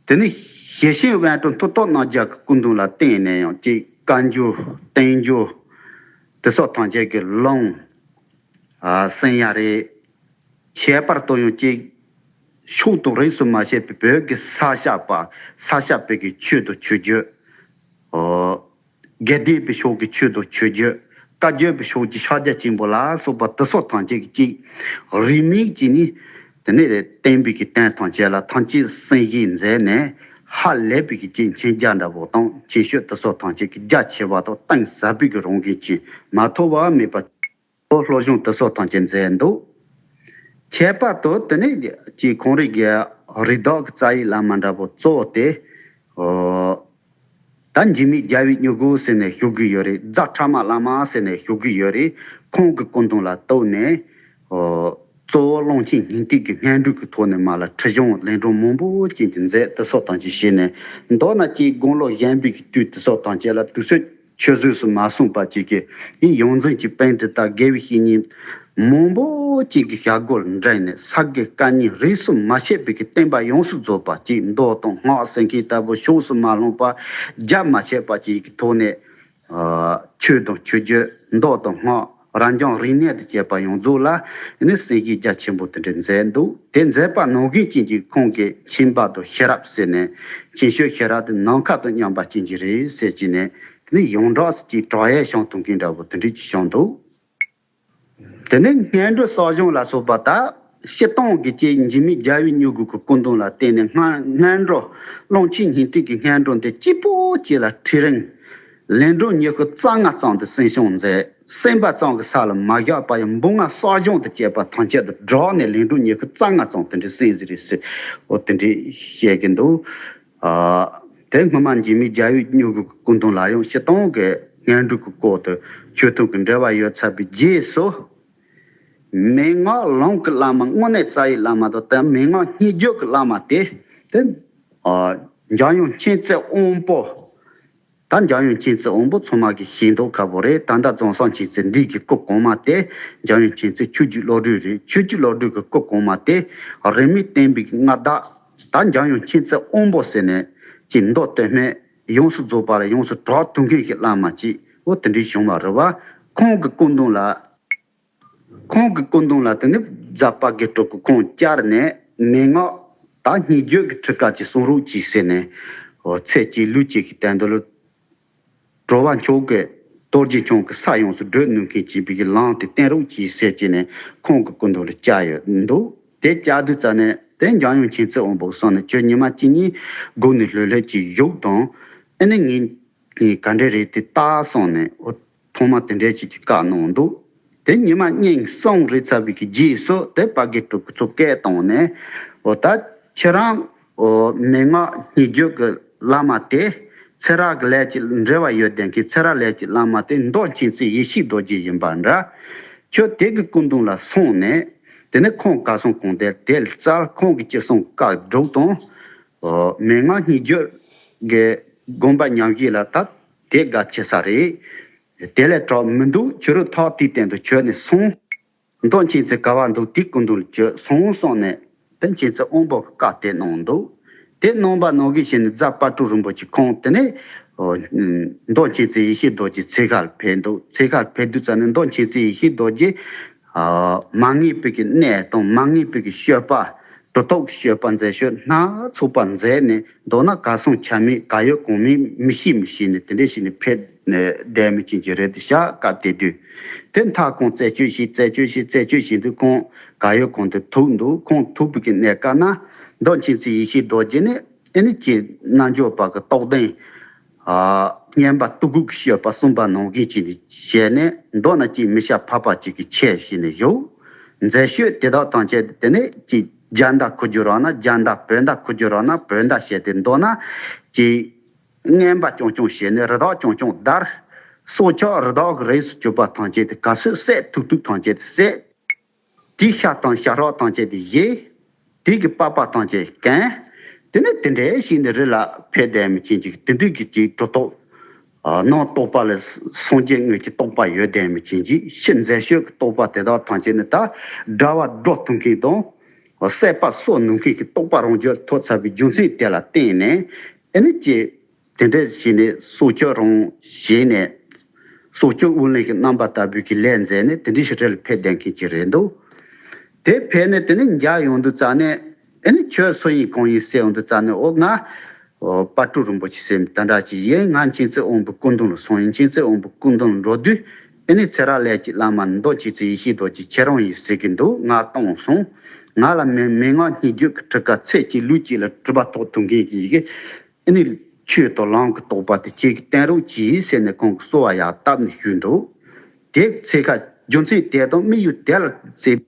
དེ་ནི་ཞེ་ཆེན་དབང་དྲག་མཐུ་སྟོབས་རྣམ་རྒྱལ་གྱི་སྐུ་མདུན་ལ་བརྟེན་ནས་ཡང་ཅིག་བཀའ་འགྱུར་བསྟན་འགྱུར་དེ་སོགས་ཐམས་ཅད་ཀྱི་ལུང་ཨ་གསན་ཡ་རེད། ཁྱད་པར་དུ་ཡང་ཅིག་ཕྱོགས་དང་རིས་སུ་མ་ཆད་པའི་བོད་ཀྱི་ས་སྐྱ་པ་ས་སྐྱ་པའི་གི་ཆོས་དང་ཆོས་བརྒྱུད། ཨོ། དགེ་ལྡན་པའི་ཕྱོགས་ཀྱི་ཆོས་དང་ཆོས་བརྒྱུད། བཀའ་བརྒྱུད་པའི་ཕྱོགས་ཀྱི་ཕྱག་རྒྱ་ཆེན་པོ་ལ་སོགས་པ་དེ་སོགས་ཐམས་ཅད་ཀྱི་ཅིག་རིས་མེད་ཀྱི་ནི་དེ་ནས་བསྟན་པའི་གི་རྟེན་ཐམས་ཅད་ལ་ཐམས་ཅད་གསན་བཞེས་མཛད་ནས་ཧ་ལས་པའི་གི་ཅིག་མཁྱེན་རྒྱ་འདྲ་བོ་དང་མཁྱེན་ཤོས་དེ་སོགས་ཐམས་ཅད་ཀྱི་རྒྱ་ཆེ་བ་དང་གཏིང་ཟབ་པའི་གི་རང་བཞིན་ཅན་མ་ཐོབ་པ་མེད་པ། སློབ་སྦྱོང་དེ་སོགས་ཐམས་ཅད་མཛད་འདུག་ཁྱད་པར་དུ་དེ་ནས་ཀྱི་ཁོང་རིགས་ཀྱི་རིགས་བདག་གི་རྩ་བའི་བླ་མ་འདྲ་པོ་གཙོ་བོ་དེ། ཨོ། ད་འཇིགས་མེད་རྒྱལ་བའི་སྨྱུ་གུ་ཟེར་ནས་ཞུ་གི་ཡོད་རེད། རྫ་ཕྲ་མ་བླ་མ་ཟེར་ནས་ཞུ་གི་ཡོད་རེད། ཁོང་གི་སྐུ་མདུན་ལ་གཏུགས་ནས། ཨོ། གཙོ་བོ་ཀློང་ཆེན་སྙིང་ཐིག་གི་སྔོན་འགྲོ་གི་ཐོག་ནས་མ་ལ་ཁྲིད་སྦྱོང་ལས་འགྲོ་མང་པོ་ཅན་གྱི་མཛད་དེ་སོགས་ཐམས་ཅད་བྱས་ནས་མདོར་ན་ཅིག་དགུང་ལོ་གཞོན་པའི་གི་དུས་དེ་སོགས་ཐམས་ཅད་ལ་དུས་ཚོད། ཆུད་ཟོས་སུ་མ་སོང་པ་ཅིག་གིས་ཡིན་ཡོངས་འཛིན་གྱི་པཎྜི་ཏ་དགེ་བའི་བཤེས་གཉེན་མང་པོ་ཅིག་གི་ཞབས་སྒོ་ལ་འགྲིམས་ནས་ས་དགེ་བཀའ་རྙིང་རིས་སུ་མ་ཆད་པའི་གི་བསྟན་པ་ཡོངས་སུ་རྫོགས་པ་ཅིག་མདོ་དང་སྔགས་ཟེར་མཁན་ལྟ་བུ་ཕྱོགས་སུ་མ་ལྷུང་པ་རྒྱ་མ་ཆད་པ་ཅིག་གི་ཐོག་ནས་ཆོས་དང་ཆོས་བརྒྱུད་མདོ་དང་སྔགས་རབ་འབྱམས་རིག་གནས་དང་བཅས་པ་ཡོངས་རྫོགས་ལ་ནི་གསན་བཞེས་རྒྱ་ཆེན་པོ་དེ་འདྲ་མཛད་འདུག་དེ་མཛད་པ་ནང་བཞིན་ཅན་གྱི་ཁོང་གི་མཁྱེན་པ་དང་ཤེས་རབ་ཟེར་ནས་མཁྱེན་ཤོས་ཤེས་རབ་དེ་ནམ་མཁའ་དང་མཉམ་པ་ཅན་གྱི་རེད་ཟེར་གྱི་ནས། དེ་ནས་ཡོངས་གྲགས་སུ་ཅིག་དྲག་ཡས་བྱུང་ཐུབ་མཁན་འདྲ་བོ་དེ་འདྲ་ཅིག་བྱུང་འདུག་དེ་ནས་སྔོན་འགྲོ་གསོ་སྦྱོང་ལ་སོགས་པ་དག་སྤྱིར་བཏང་གི་ཅིག་འཇིགས་མེད་རྒྱལ་བའི་སྨྱུ་གུ་གི་སྐུ་མདུན་ལ་བརྟེན་ནས་སྔ་སྔོན་འགྲོ་ཀློང་ཆེན་སྙིང་ཐིག་གི་སྔོན་འགྲོ་འདི་གཅིག་པོ་གཅིག་ལ་ཁྲིད་རིང་ལན་གྲངས་ཉི་ཤུ་རྩ་ལྔ་ཙམ་དུ་གསན་སྦྱོང་མཛད། གསན་པ་ཙམ་གྱི་ས་ལ་མ་བཞག་པ་ཡང་འབུམ་ལྔ་གསོ་སྦྱོང་དང་བཅས་པ་ཐམས་ཅད་དུ་སྦྲགས་ནས་ལན་གྲངས་ཉི་ཤུ་རྩ་ལྔ་ཙམ་དེ་འདྲ་གསན་ཟིན་རེད་ཟེར། འོ་དེ་འདྲ་བཤད་ཀྱི་འདུག་ཨ། དེ་སྔོན་མ་འཇིགས་མེད་རྒྱལ་བའི་སྨྱུ་གུ་གི་སྐུ་མདུན་ལ་ཡང་སྤྱིར་བཏང་གི་སྔོན་འགྲོ་གི་སྐོར་དུ་ཆོས་ཐུན་གྱི་འབྲེལ་བ་ཡོད་ཚར་བའི་རྗེས་སུ། མན་ངག་ལུང་གི་བླ་མ་དངོས་གནས་རྩ་བའི་བླ་མ་དང་དེ་མན་ངག་སྙན་བརྒྱུད་ཀྱི་བླ་མ་དེ་དེ། ཨ། འཇམ་དབྱངས་མཁྱེན་བརྩེ་དབང་པོ། ད་འཇམ་དབྱངས་མཁྱེན་བརྩེ་དབང་པོ་ཚང་མ་གིས་ཤེས་མདོག་ཁ་པོ་རེད། ད་ལྟ་རྫོང་གསར་མཁྱེན་བརྩེ་འདི་གི་སྐུ་གོང་མ་དེ་འཇམ་དབྱངས་མཁྱེན་བརྩེ་ཆོས་ཀྱི་བློ་གྲོས་རེད། ཆོས་ཀྱི་བློ་གྲོས་ཀྱི་སྐུ་གོང་མ་དེ་རིས་མེད་བསྟན་པའི་མངའ་བདག་ད་འཇམ་དབྱངས་མཁྱེན་བརྩེ་དབང་པོ་ཟེར་ནས་ཀྱི་མདོ་དོན་སྨད་ཡོངས་སུ་རྫོགས་པ་ལ་ཡོངས་སུ་གྲགས་ཐུབ་མཁན་གྱི་བླ་མ་ཅིག་འོ་དེ་འདྲའི་བྱུང་བ་རེད་བ། ཁོང་གི་སྐུ་མདུན་ལ། ཁོང་གི་སྐུ་མདུན་ལ་དེ་ནི་ཛ་པ་གི་སྤྲུལ་སྐུ་ཁོང་བཅར་ནས་མན་ངག་ད་སྙན་བརྒྱུད་ཀྱི་ཁྲིད་ཀ་ཅིག་གསུང་རོགས་གྱིས་ཟེར་ནས། འོ་ཚེ་གཅིག་ལུས་གཅིག་གི་དོན་དུ་ལ། གྲོལ་བ་མཆོག་གི་རྡོ་རྗེ་འཆང་གི་ས་ཡོངས་སུ་བགྲོད་ནུས་མཁན་གྱི་བི་གི་ལམ་དེ་བསྟན་རོགས་གྱིས་ཟེར་གྱི་ནས་ཁོང་གི་སྐུ་མདུན་ལ་བཅར་ཡོད་འདུག་དེ་བཅར་དུས་ཙ་ནས་དེ་འཇམ་དབྱངས་མཁྱེན་བརྩེ་དབང་པོ་གསུངས་ནས་ཁྱོད་ཉི་མ་གཅིག་གཉིས་སྒུག་ནས་ལྷོད་ལྷོད་ཀྱིས་བཞུགས་དང་། ཨ་ནི་ངས་ངས་ག་འདྲ་རེད་དེ་ལྟ་སོང་ནས་འོ། ཐོག་མ་དེ་འདྲའི་ཅིག་གི་བཀའ་གནང་འདུག་དེ་ཉི་མ་གཉིས་གསུམ་རེ་ཚར་བའི་གི་རྗེས་སུ་དེ་དཔལ་དགེ་གྲུབ་ཀྱིས་ཚུར་སྐད་བཏང་ནས། འོ་ད་ཁྱེད་རང་འོ་མན་ངག་སྙན་བརྒྱུད་ཀྱི་བླ་མ་དེ་ཚེ་རབས་ཀྱི་ལས་ཀྱི་འབྲེལ་བ་ཡོད་ལྡན་གྱི་ཚེ་རབས་ལས་ཀྱི་བླ་མ་དེ་མདོ་མཁྱེན་བརྩེ་ཡེ་ཤེས་རྡོ་རྗེ་ཡིན་པ་འདྲ། ཁྱོད་དེ་གི་སྐུ་མདུན་ལ་སོང་ནས་དེ་ནས་ཁོང་ག་སོང་གོང་དེ་དེ་ལ་བཙལ། ཁོང་གི་ཅི་གསུང་བཀའ་སྒྲུབ་དང་། འོ་མན་ངག་སྙན་བརྒྱུད་ཀྱི་དགོངས་པ་ཉམས་བཞེས་ལ་ད་དེ་དགའ་ཆེ་ས་རེད། དེ་ལས་གྲོགས་མི་འདུག་ཁྱོད་རང་ཐོག་དེའི་སྟེང་དུ་ཁྱོད་ནས་སོང་། མདོ་མཁྱེན་བརྩེ་ག་བ་འདུག་དེའི་སྐུ་མདུན་ལ་ཁྱོད་སོང་གསུངས་ནས་དེ་མཁྱེན་བརྩེ་དབོན་པོ་གི་བཀའ་དེ་གནང་འདུག་དེ་གནང་བ་ནང་བཞིན་བྱས་ནས་རྫ་དཔལ་སྤྲུལ་རིན་པོ་ཆེ་ཁོང་དེ་ནས་འོ་མདོ་མཁྱེན་བརྩེ་ཡེ་ཤེས་རྡོ་རྗེ་འཚོལ་ག་ལ་ཕེབས་འདུག་འཚོལ་ག་ལ་ཕེབས་དུས་ཙ་ནས་མདོ་མཁྱེན་བརྩེ་ཡེ་ཤེས་རྡོ་རྗེ་ཨ་མ་ངེས་པའི་གི་གནས་དང་མ་ངེས་པའི་གི་སྤྱོད་པ། གྲུབ་ཐོབ་ཀྱི་སྤྱོད་པ་མཛད་སྤྱོད་སྣ་ཚོགས་པ་མཛད་ནས། མདོར་ན་ག་སོང་ཆ་མེད་ག་ཡོད་གང་མེད་མི་ཤེས་མི་ཤེས་ནས་དེ་འདྲ་བྱས་ནས་ཕེབས་ནས་བསྡད་མི་ཅན་གྱི་རེད་དེ་ཤག་སྐབས་དེ་དུས། དེ་མཐར་ཁོང་རྩད་གཅོད་བྱས་རྩད་གཅོད་བྱས་རྩད་གཅོད་བྱས་དུས་ཁོང་ག་ཡོད་གང་དུ་ཐུག་འདུག་ཁོང་ཐུག་པའི་གི་གནས་སྐབས་ན་མདོ་མཁྱེན་བརྩེ་ཡེ་ཤེས་རྡོ་རྗེ་ནས་ཨེ་ནི་ཀྱི་རྣལ་འབྱོར་པ་གི་རྟོགས་ལྡན། ཨ་སྙན་པ་དུ་ཀུ་གི་སྤྱོད་པ་གསུངས་པ་ནང་བཞིན་བྱས་ནས་བྱས་ནས། མདོར་ན་ཅིག་མི་བྱ་འཕགས་པ་ཅིག་གི་ཆས་བྱས་ནས་བཞུགས། མཛད་སྤྱོད་དེ་དག་ཐམས་ཅད་དེ་ནས་ཅིག་རྒྱ་མདའ་འཁུར་རྒྱུ་རག་ན་རྒྱ་མདའ། བོད་མདའ་འཁུར་རྒྱུ་རག་ན་བོད་མདའ་བྱས་ཏེ། མདོར་ན་ཅིག་རྔན་པ་རྐྱང་རྐྱང་བྱས་ནས་རི་དྭགས་རྐྱང་རྐྱང་བདར། སྲོག་ཆགས་རི་དྭགས་ཀྱི་རིགས་སུ་གྱུར་པ་ཐམས་ཅད་དེ་ག་ཚོད་བསད་ཐུབ་ཐུབ་ཐམས་ཅད་དེ་བསད། དེའི་ཤ་དང་ཤ་ཁྲག་ཐམས་ཅད་དེ་བཞེས། དེ་གི་པགས་པ་ཐམས་ཅད་གན། དེ་ནས་དེ་འདྲའི་བྱས་ནས་རི་ལ་ཕེབས་བསྡད་མི་ཅན་ཅིག་དེ་འདྲའི་གི་ཅིག་གྲུབ་ཐོབ། ཨ་ནང་རྟོགས་པ་ལ་སངས་རྒྱས་དངོས་ཀྱི་རྟོགས་པ་ཡོད་བསྡད་མི་ཅན་ཅིག་ཕྱི་མཛད་སྤྱོད་ཀྱི་རྟོགས་པ་དེ་དག་ཐམས་ཅད་ནི་ད་དགྲ་བོ་སྒྲོ་ཐུང་མཁན་དང་། བསད་པ་གསོད་ནུས་མཁན་གྱི་རྟོགས་པ་རང་རྒྱུད་ཐོབ་ཚར་བའི་རྒྱུ་མཚན་དེ་ལ་བརྟེན་ནས་ཨེ་ནི་ཅིག་དེ་འདྲ་བྱས་ནས་སྲོག་གཅོད་རང་བྱས་ནས། སྲོག་གཅོད་དབུགས་ལེན་གྱི་རྣམ་པ་ལྟ་བུའི་གི་ལས་མཛད་ནས་དེ་འདྲའི་ཞིག་རི་ལ་ཕེབས་བསྡད་མཁན་ཅིག་རེད་འདུག་དེ་ཕེབས་ནས་དེ་ནས་མཇལ་ཡོང་དུས་ཙ་ནས་ཨེ་ནི་ཁྱོད་སུ་ཡིན་གང་ཡིན་ཟེར་ཡོང་དུས་ཙ་ནས། འོ་ང་འོ་དཔལ་སྤྲུལ་རིན་པོ་ཆེ་ཟེར་མི་དེ་འདྲ་ཅིག་ཡིན། ང་མཁྱེན་བརྩེ་དབོན་པོའི་སྐུ་མདུན་ལ་སོང་ཡིན། མཁྱེན་བརྩེ་དབོན་པོའི་སྐུ་མདུན་ལ་འགྲོ་དུས་ཨེ་ནི་ཚེ་རབས་ལས་ཀྱི་བླ་མ་མདོ་མཁྱེན་བརྩེ་ཡེ་ཤེས་རྡོ་རྗེ་ཁྱེད་རང་ཡིན་ཟེར་གྱི་འདུག་ང་བཏང་སོང་། ང་ལ་མན་མན་ངག་སྙན་བརྒྱུད་ཀྱི་ཁྲིད་ཀ་ཚེ་གཅིག་ལུས་གཅིག་ལ་གྲུབ་པ་ཐོབ་ཐུབ་མཁན་གྱི་ཡི་གེ་ཨེ་ནི་ཆོས་དང་ལམ་གྱི་རྟོགས་པ་དེ་ཁྱེད་ཀྱིས་བསྟན་རོགས་གྱིས་ཟེར་ནས་ཁོང་གིས་གསོལ་བ་ཡར་བཏབ་ནས་ཞུས་འདུག་དེ་ཚེ་ཁ་རྒྱུ་མཚན་དེ་དང་དམིགས་ཡུལ་དེ་ལ་བརྩིས།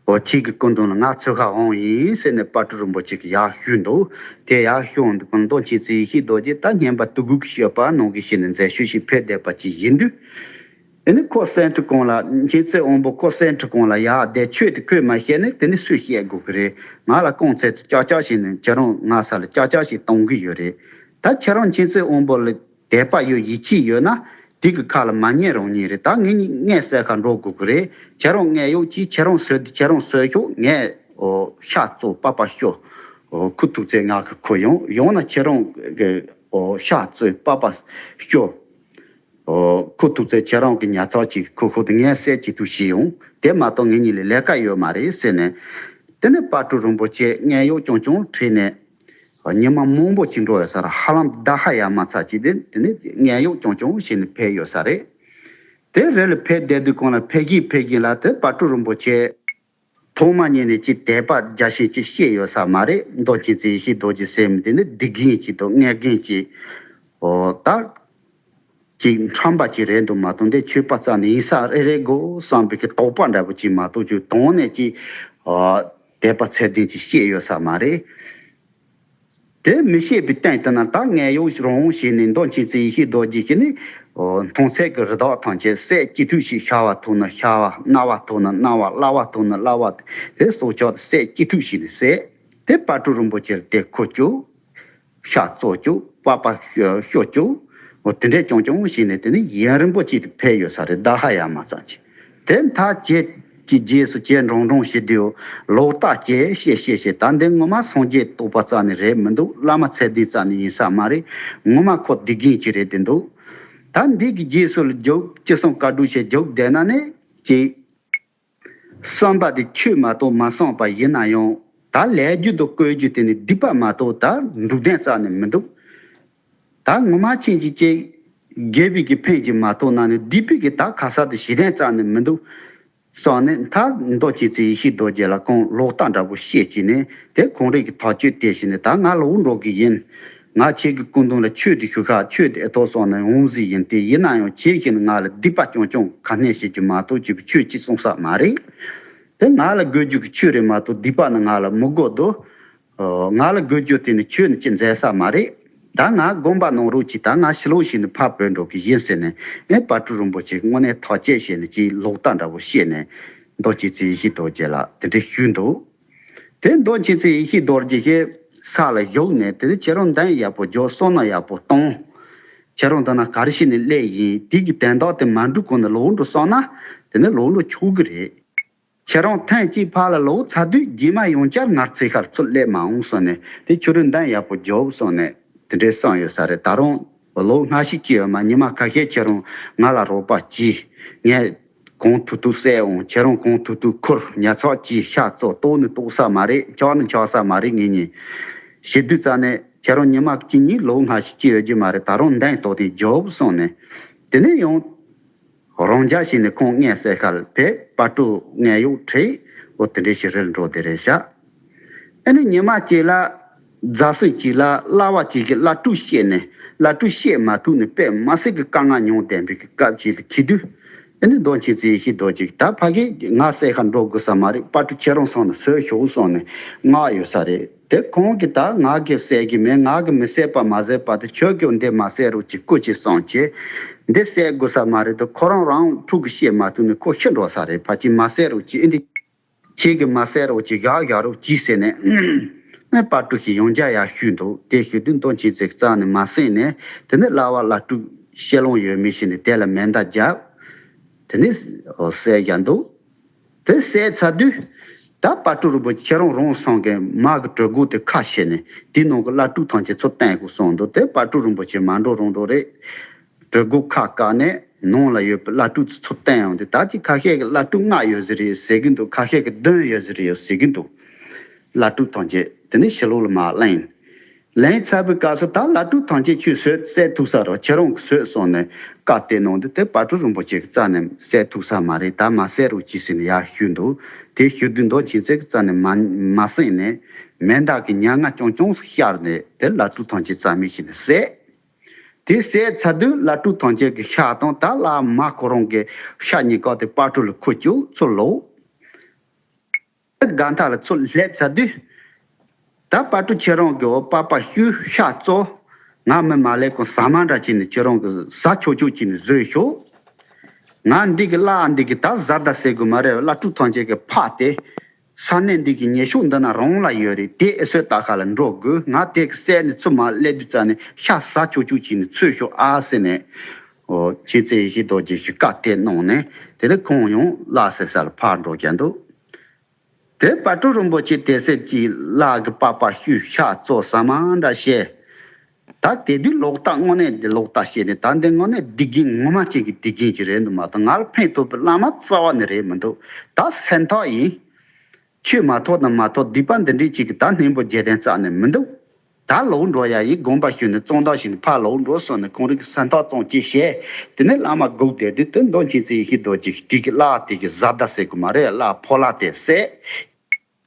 འོ་ཁྱེད་ཀྱི་སྐུ་མདུན་ལ་ང་འཚོལ་ག་འོང་ཡིན་ཟེར་ནས་དཔལ་སྤྲུལ་རིན་པོ་ཆེ་གིས་ཡར་ཞུས་འདུག་དེ་ཡར་ཞུས་འདུག་མདོ་མཁྱེན་བརྩེ་ཡེ་ཤེས་རྡོ་རྗེ་ད་སྙན་པ་དུ་ཀུ་གི་སྤྱོད་པ་ནང་བཞིན་བྱས་ནས་མཛད་སྤྱོད་ཞིག་ཕེབས་བསྡད་པ་ཅིག་ཡིན་དུས། ཨེ་ནི་ཁོ་སེམས་ཁྲི་གུང་ལ་མཁྱེན་བརྩེ་དབོན་པོ་ཁོ་སེམས་ཁྲི་གུང་ལ་ཡར་བསྡད། ཆོས་དེ་ཁོས་མ་བཤད་ན་དེ་ནི་སུས་བཤད་དགོས་ཀྱི་རེད། ང་ལ་རྐང་ཚད་དུ་ཅག་ཅག་བྱས་ནས་ཁྱེད་རང་ང་ས་ལ་ཅག་ཅག་ཞིག་གཏོང་གི་ཡོད་རེད། ད་ཁྱེད་རང་མཁྱེན་བརྩེ་དབོན་པོ་ལ་དད་པ་ཡོད་ཡིད་ཆེས་ཡོད་ན་དེ་གི་ཁ་ལ་མ་ཉན་རང་ཉན་རེད། ད་ངེད་གཉིས་མངལ་གསོ་ག་འགྲོ་དགོས་ཀྱི་རེད། ཁྱེད་རང་མངལ་གཡོག་གྱིས་ཁྱེད་རང་གསོས་དུས་ཁྱེད་རང་གསོས་ཤོག་ངས་འོ་ཤ་བཙོས་པགས་པ་བཤོས། འོ་ཁུ་ཐུག་ཚེ་ང་གི་ཁུ་ཡོང་ཡོང་ན་ཁྱེད་རང་གི་འོ་ཤ་བཙོས་པགས་པ་བཤོས། ཨོ། ཁོ་ཐུག་ཚེ་ཁྱེད་རང་གི་ཉར་ཚགས་ཅིག་ཁོ་ཁོ་དེ་ངས་བསད་ཅི་ཐུབ་ཤེས་ཡོང་། དེ་མ་གཏོགས་ངེད་གཉིས་ལ་ལས་ཀ་ཡོད་མ་རེད་ཟེར་ནས། དེ་ནས་དཔལ་སྤྲུལ་རིན་པོ་ཆེ་མངལ་གཡོག་རྐྱང་རྐྱང་ཁྲིད་ནས། ཉི་མ་མང་པོ་ཅིག་འགྲོ་ཡོད་ས་རེད། ཧ་ལམ་ཟླ་ཧ་ཡར་མར་ཚར་ཅིག་དེ་དེ་ནས་མངལ་གཡོག་རྐྱང་རྐྱང་བྱས་ནས་ཕེབས་ཡོད་ས་རེད། དེ་རི་ལ་ཕེབས་བསྡད་དུས་གང་ལ་ཕེབས་ཀྱིན་ཕེབས་ཀྱིན་ལ་དེ་དཔལ་སྤྲུལ་རིན་པོ་ཆེ། ཐོག་མ་ཉིད་ནས་ཅིག་དད་པ་རྒྱ་ཆེན་ཅིག་སྐྱེས་ཡོད་ས་མ་རེད། མདོ་མཁྱེན་བརྩེ་ཡེ་ཤེས་རྡོ་རྗེ་ཟེར་མི་དེ་ནི་སྡིག་རྒན་ཅིག་དང་མངལ་རྒན་ཅིག་ཨོ་ད་ཅིག་ཁྲམ་པ་ཅིག་རེད་འདུག་མ་གཏོགས། འདི་ཆོས་པ་རྩ་ནས་ཡིན་ས་རེད་རེད་དགོས་བསམ་པའི་གི་དོགས་པ་འདྲ་པོ་ཅིག་མ་གཏོགས་ཅིག་དོན་ནས་ཅིག་ཨོ་དད་པ་ཚད་ལྡན་ཅིག་སྐྱེས་ཡོད་ས་མ་རེད། དེ་མི་ཤེས་པའི་སྟེང་དུ་ན་ད་མངལ་གཡོག་རང་བྱས་ནས་མདོ་མཁྱེན་བརྩེ་ཡེ་ཤེས་རྡོ་རྗེ་ཁྱེད་ནི། ཨོ་མཐོང་ཚད་ཀྱི་རི་དྭགས་ཐམས་ཅད་བསད་ཅི་ཐུབ་ཞིག་ཤ་བ་ཐུག་ན་ཤ་བ། རྣ་བ་ཐུག་ན་རྣ་བ། ལག་པ་ཐུག་ན་ལག་པ། དེ་སྲོག་ཆགས་དེ་བསད་ཅི་ཐུབ་ཞིག་ནི་བསད། དེ་དཔལ་སྤྲུལ་རིན་པོ་ཆེ་ལ་དེ་ཁུར་བཅུག་ཤ་བཙོས་བཅུག་པགས་པ་བཤོས་བཅུག་འོ་དེ་འདྲས་རྐྱང་རྐྱང་བྱས་ནས་དེ་ནི་ཡུན་རིང་པོ་ཅིག་ཏུ་ཕེབས་ཡོད་ས་རེད། ཟླ་ཧ་ཡར་མར་ཙམ་ཅིག་དེ་མཐའ་ཁྱེད་ཀྱི་རྗེས་སུ་ཁྱེད་འབྲོང་འབྲོང་བྱེད་དུས་ལོག་ལྟ་སྐྱེས་བཤད་བཤད་བཤད། ད་འདི་ངོ་མ་སངས་རྒྱས་རྟོགས་པ་རྩ་ནས་རེད་མི་འདུག་བླ་མ་ཚད་ལྡན་རྩ་ནས་ཡིན་ས་མ་རེད། ངོ་མ་ཁོ་སྡིག་རྒན་ཅིག་རེད་དེ་འདུག་ད་འདི་གི་རྗེས་སུ་ལ་རྒྱུག་ཅི་སོང་བཀའ་སྒྲུབ་བྱས་རྒྱུག་བསྡད་ན་ནི་ཅིག་བསམ་པ་དེ་ཆོས་མ་གཏོགས་མ་བསམ་པ་ཡིན་ན་ཡང་ད་ལས་རྒྱུ་དང་བཀོལ་རྒྱུ་དེ་ནི་སྡིག་པ་མ་གཏོགས་ད་འགྲུབ་དོན་རྩ་ནས་མི་འདུག་ད་ངོ་མ་ཕྱིན་ཅི་ཅིག་དགེ་བའི་གི་ཕན་གྱི་མ་གཏོགས་ན་ནི་སྡིག་པའི་གི་ད་ཁ་ས་དེ་ཞི་དོན་རྩ་ནས་མི་འདུག་སོང་ནས་མཐའ་མདོ་མཁྱེན་བརྩེ་ཡེ་ཤེས་རྡོ་རྗེ་ལ་ཁོང་ལོག་ལྟ་འདྲ་པོ་བཤད་ཀྱི་ནས་དེ་ཁོང་རང་གི་ཐག་གཅོད་དེ་བྱས་ནས་ད་ང་ལོག་འགྲོ་གི་ཡིན། ང་ཁྱེད་ཀྱི་སྐུ་མདུན་ལ་ཆོས་དེ་ཞུ་ཤག་ཆོས་དེ་ཨེ་ཐོག་སོང་ནས་འོང་ཟིག་ཡིན་ཏེ། ཡིན་ན་ཡང་ཁྱེད་ཀྱིས་ང་ལ་སྡིག་པ་རྐྱང་རྐྱང་ག་ནས་བྱེད་རྒྱུ་མ་གཏོགས་ཅིག་ཆོས་ཅིག་གསུང་ས་མ་རེད། དེ་ང་ལ་དགོས་རྒྱུ་གི་ཆོས་རེད་མ་གཏོགས་སྡིག་པ་ནི་ང་ལ་མི་དགོས་དོ། ཨོ། ང་ལ་དགོས་རྒྱུ་དེ་ནི་ཆོས་ནི་ཅི་མཛད་ས་མ་རེད། ད་ང་དགོངས་པ་གནང་རོགས་གྱིས། ད་ང་ཕྱི་ལོགས་ཤིག་ནི་ཕར་བུད་འགྲོ་གི་ཡིན་ཟེར་ནས། ཨེ་དཔལ་སྤྲུལ་རིན་པོ་ཆེ་དངོས་གནས་ཐག་བཅད་བྱས་ནས་ཅིག་ལོག་ལྟ་འདྲ་བོ་བཤད་ནས། མདོ་མཁྱེན་བརྩེ་ཡེ་ཤེས་རྡོ་རྗེ་ལ་དེ་འདྲ་ཞུས་འདུག་དེ་མདོ་མཁྱེན་བརྩེ་ཡེ་ཤེས་རྡོ་རྗེ་ཞེས་ས་ལ་བཞུགས་ནས། དེ་ནི་ཁྱེད་རང་འདང་ཡག་པོ་རྒྱོབ། བསམ་བློ་ཡག་པོ་གཏོང་། ཁྱེད་རང་ད་ན་ག་རེ་བྱས་ནས་སླེབས་ཡིན། དེ་གི་དོན་དག་དེ་མ་འགྲུབ་གོང་ནས་ལོག་འགྲོ་བསམ་ན་དེ་ནི་ལོག་འགྲོ་ཆོག་གི་རེད། ཁྱེད་རང་ཐེངས་གཅིག་ཕར་ལ་ལོག་ཚར་དུས་རྗེས་མ་ཡང་བསྐྱར་ང་ཚོའི་ཁར་ཚུར་སླེབས་མ་འོང་བསམ་ནས། དེ་ཁྱོད་རང་འདང་ཡག་པོ་རྒྱོབ་བསམ་ནས་དེ་འདྲའི་བསམ་ཡོད་ས་རེད། ད་རུང་ལོ་ལྔ་བཞི་སྐྱེལ་ཡོད་མ། ཉི་མ་ཁ་ཤས་ཁྱེད་རང་ང་ལ་རོགས་པ་གྱིས། ངས་གང་ཐུབ་ཐུབ་བསད་འོང་། ཁྱེད་རང་གང་ཐུབ་ཐུབ་ཁུར། ཉལ་ཚགས་གྱིས། ཤ་བཙོ། ལྟོགས་ནི་ལྟོགས་ས་མ་རེད། འཁྱག་ནི་འཁྱག་ས་མ་རེད། ངེད་གཉིས་བྱེད་དུས་ཙ་ནས་ཁྱེད་རང་ཉི་མ་གཅིག་གཉིས་ལོ་ལྔ་བཞི་སྐྱེལ་ཡོད་རྒྱུ་མ་རེད། ད་རུང་འདང་ཏོག་ཏོག་རྒྱོབ་བསམ་ནས། དེ་ནས་ཡང་རང་འཇགས་བྱས་ནས་ཁོང་མངལ་གསོས་ཁར་དེ་དཔལ་སྤྲུལ་མངལ་གཡོག་ཁྲིད། འོ་དེ་འདྲའི་ཞིག་རེད་འགྲོ་དེ་རེད་ཤག་ཨ་ནི་ཉི་མ་གཅིག་ལ་རྫ་སྲིན་གཅིག་ལ་གླ་བ་གཅིག་གིས་བླ་སྤྲུལ་བཤད་ནས། བླ་སྤྲུལ་བཤད་མ་ཐུབ་ནས་དཔེ་མི་སྲིད་ཀྱི་དཀའ་ངལ་མྱོང་བསྡད་པའི་གི་སྐབས་ཅིག་ལ་འཁེལ་དུས། ཨ་ནི་མདོ་མཁྱེན་བརྩེ་ཡེ་ཤེས་རྡོ་རྗེ་ད་ཕ་གི་མངལ་གསོས་ཁར་འགྲོ་དགོས་ས་མ་རེད། དཔལ་སྤྲུལ་ཁྱེད་རང་སོང་ནས་བཟོས་ཤོག་བསམ་ནས་མངགས་ཡོད་ས་རེད། དེ་ཁོང་གིས་ད་ང་གིས་བསད་ཀྱི་མེད། ང་གིས་མི་བསད་པ་མ་བཟོད་པ་དེ། ཁྱོད་ཀྱིས་འདི་མ་བསད་རོགས་གྱིས། སྐུ་མཁྱེན་སོང་བྱས། འདི་བསད་དགོས་ས་མ་རེད་དོ། ཁོ་རང་རང་ཕྲུ་གུ་བཤད་མ་ཐུབ་ནས་ཁོ་ཤི་འགྲོ་ས་རེད། ཕ་གི་མ་བསད་རོགས་གྱིས། ཨེ་འདི་ཁྱེད་ཀྱིས་མ་བསད་རོགས་གྱིས། བཞག་བཞག་རོགས་གྱིས་ཟེར་ནས། ཨེ་དཔལ་སྤྲུལ་གྱིས་ཡང་བསྐྱར་ཡར་ཞུས་འདུག་དེ་ཞུ་དུས་མདོ་མཁྱེན་བརྩེ་རྩ་ནས་མ་གསན་ནས། དེ་ནས་གླ་བ་བླ་སྤྲུལ་བཤད་ལོང་ཡོད་མེད་བྱས་ནས་དེ་ལ་མེ་མདའ་བརྒྱབ། དེ་ནས་བསད་བཞག་འདུག་དེ་བསད་ཚར་དུས། ད་དཔལ་སྤྲུལ་རིན་པོ་ཆེ་ཁྱེད་རང་རང་སོང་གི་མ་གི་གྲི་གུག་དེ་ཁ་ཕྱེ་ནས་དེའི་ནང་གི་བླ་སྤྲུལ་ཐམས་ཅད་ཚུར་བསྟན་དགོས་གསུངས་འདུག་དེ་དཔལ་སྤྲུལ་རིན་པོ་ཆེ་མ་འགྲོ་རང་འགྲོ་རེད། གྲི་གུག་ཁ་བཀག་ནས་ནང་ལ་ཡོད་པའི་བླ་སྤྲུལ་ཚོ་ཚུར་བསྟན་ཡོང་དུས། ད་ཅི་ཁ་ཤས་ཀྱིས་བླ་སྤྲུལ་ལྔ་ཡོད་ཟེར་རེད་ཟེར་གྱི་འདུག་ཁ་ཤས་ཀྱིས་བདུན་ཡོད་ཟེར་རེད་ཟེར་གྱི་འདུག་བླ་སྤྲུལ་ཐམས་ཅད་དེ་ནས་ཕྱི་ལོགས་ལ་མར་ལེན། ལེན་ཚར་བའི་སྐབས་སུ་ད་བླ་སྤྲུལ་ཐམས་ཅད་ཁྱོད་བསད་བསད་ཐུབ་ས་རེད། ཁྱེད་རང་གིས་བསད་གསུངས་ནས་བཀའ་གཏད་གནང་དུས། དེ་དཔལ་སྤྲུལ་རིན་པོ་ཆེ་གིས་རྩ་ནས་བསད་ཐུབ་ས་མ་རེད། ད་མ་བསད་རོགས་གྱིས་ཟེར་ནས་ཡར་ཞུས་འདུག་དེ་ཞུ་དུས་མདོ་མཁྱེན་བརྩེ་གིས་རྩ་ནས་མ་མ་གསན་ནས་མེ་མདའ་གི་ཉེར་ལྔ་རྐྱང་རྐྱང་བཤར་ནས་དེ་བླ་སྤྲུལ་ཐམས་ཅད་རྩ་མེད་བྱས་ནས་བསད། དེ་བསད་ཚར་དུས་བླ་སྤྲུལ་ཐམས་ཅད་ཀྱི་ཤ་དང་། ད་བླ་མ་ཁོ་རང་གི་ཤ་གཉིས་ཀ་དེ་དཔལ་སྤྲུལ་ལ་ཁུར་བཅུག་ཚུར་ལོག་སྒང་ཐག་ལ་ཚུར་སླེབས་ཚར་དུས། ད་དཔལ་སྤྲུལ་ཁྱེད་རང་གི་འོ་པགས་པ་བཤུས། ཤ་བཙོ། ང་མི་མ་ལེན་གོང་ཟ་མ་འདྲ་བྱས་ནས་ཁྱེད་རང་གིས་ཟ་ཆོག་ཆོག་བྱས་ནས་བཟོས་ཤོག་ང་འདི་གི་བླ་འདི་གི་ད་བཟའ་ཟླ་ཟེར་དགོས་མ་རེད། བླ་སྤྲུལ་ཐམས་ཅད་ཀྱིས་ཕར་དེ། ས་གནས་འདི་གི་ཉེ་ཕྱོགས་འདི་ན་རང་ལ་ཡོད་རེད། དེ་ཨེ་སོས་ད་ཁ་ལ་འགྲོ་དགོས། ང་དེ་གི་བསད་ནས་ཚུར་མར་སླེབས་དུས་ཙ་ནས་ཤ་ཟ་ཆོག་ཆོག་བྱས་ནས་ཚུར་ཤོག་ཨ་ཟེར་ནས། འོ་མཁྱེན་བརྩེ་ཡེ་ཤེས་རྡོ་རྗེ་ཞིག་བཀའ་གཏད་གནང་ནས། དེ་ནས་ཁོང་ཡང་བླ་ཟེར་ས་ལ་ཕར་འགྲོ་རྒྱུ་འདུག་དེ་དཔལ་སྤྲུལ་རིན་པོ་ཆེ་དེ་སེམས་ཀྱིས་བླ་གི་པགས་པ་བཤུས། ཤ་བཙོ། ཟ་མ་འདྲ་བྱས། ད་དེ་དུས་ལོག་ལྟ་དངོས་གནས་འདི་ལོག་ལྟ་བྱས་ནས། ད་འདི་དངོས་གནས་སྡིག་རྒན་ངོ་མ་ཅན་གྱི་སྡིག་རྒན་ཅིག་རེད་འདུག་མ་གཏོགས་ང་ལ་ཕན་ཐོགས་པའི་བླ་མ་རྩ་བ་ནས་རེད་མི་འདུག་ད་སེམས་ཐག་ཡིན། ཆོས་མ་ཐོག་ན་མ་ཐོག་སྡིག་པ་འདི་འདྲའི་ཅིག་གིས་ད་སྙིང་པོ་རྗེས་དྲན་རྩ་ནས་མི་འདུག་ད་ལོག་འགྲོ་ཡ་ཡིན། དགོངས་པ་ཞུས་ནས་གཙང་དག་བྱས་ནས་ཕར་ལོག་འགྲོ་གསུངས་ནས་ཁོང་རང་གིས་སེམས་ཐག་གཙང་བཅད་བྱས། དེ་ནས་བླ་མ་སྒུག་བསྡད་དུས། དེ་མདོ་མཁྱེན་བརྩེ་ཡེ་ཤེས་རྡོ་རྗེ་དེ་གི་བླ་དེ་གི་བཟའ་ཟླ་ཟེར་དགོས་མ་རེད། བླ་ཕོ་ལྷ་དེ་བསད།